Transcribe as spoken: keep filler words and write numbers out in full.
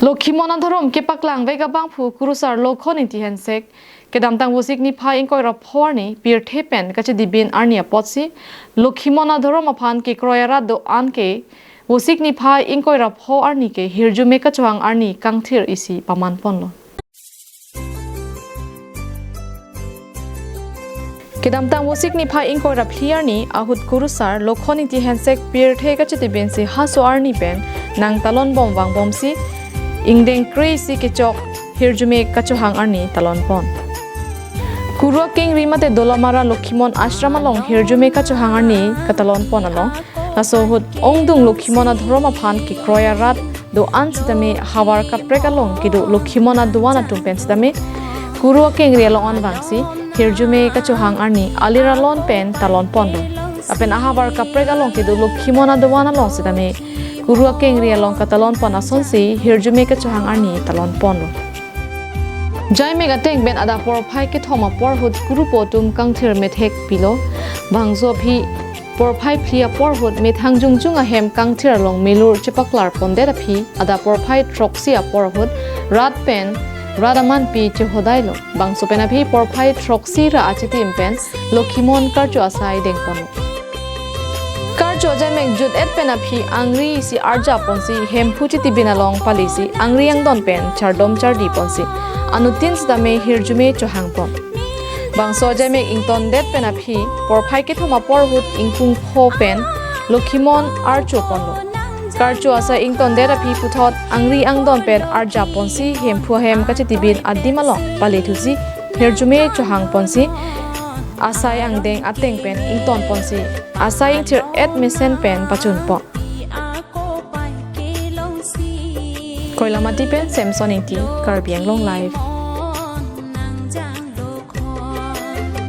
Lokhimon adhorom kepaklangvek abangphu Kurusar Lokhon Ingti Hensek kedamtang Vosik niphai ingkoi ra pho arni pirthe pen kachedibin arni apotsi Lokhimon adhorom aphan kekroi arat do-an ke Vosik niphai ingkoi ra pho arni ke hirjume kachohang arni kangthir isi pamanponlo. Kedamtang Vosik niphai ingkoi ra phli arni ahut Kurusar Lokhon Ingti Hensek pirthe kachedibinsi haso arni pen nangtalonbom vangbomsi ingdeng kre-isi kechok hirjume kachohang arni talonpon. Kuru akengri mate Dolamara Lokhimon Ashram along hirjume kachohang arni katalonpon along, laso ahut ongdung Lokhimon adhorom aphan kekroi arat do-an sitame havar kaprek along kedo Lokhimon adovan atum pen sitame Kuru akengri along an vangsi hirjume kachohang arni alir alon pen talonponlo. Lapen ahavar kaprek along kedo Lokhimon adovan along sitame Kuru akengri along katalonpon asonsi hirjume kachohang arni talonponlo. Jaimek ateng pen adap porphai kethom apor ahut Kurupo atum kangthir methek pilo. Bangso aphi porphai phli apor ahut methang jongjung ahem kangthir along melur chepaklarpondet aphi adap porphai throksi apor ahut rat pen rat amanpi chehodailo. Bangso pen aphi porphai throksi ra achitim pen Lokhimon karcho asai dengponlo. Karcho ajaimek jut-et pen aphi angri isi arjapponsi Hemphu chetibin along palisi angri angdon pen chardom chardiponsi anuttin sitame hirjume chohangpon. Bangso ajaimek ingtondet pen aphi porphai kethom apor ahut ingkung pho pen Lokhimon archoponlo. Karcho asai ingtondet aphi puthot angri angdon pen arjapponsi Hemphu ahem kachetibin adim along palithusi hirjume chohangponsi asai angdeng ateng pen ingtonponsi asai ingthir-et mesen pen pachunpon. Koilamati pen Samson Ingti, Karbi Anglong Live.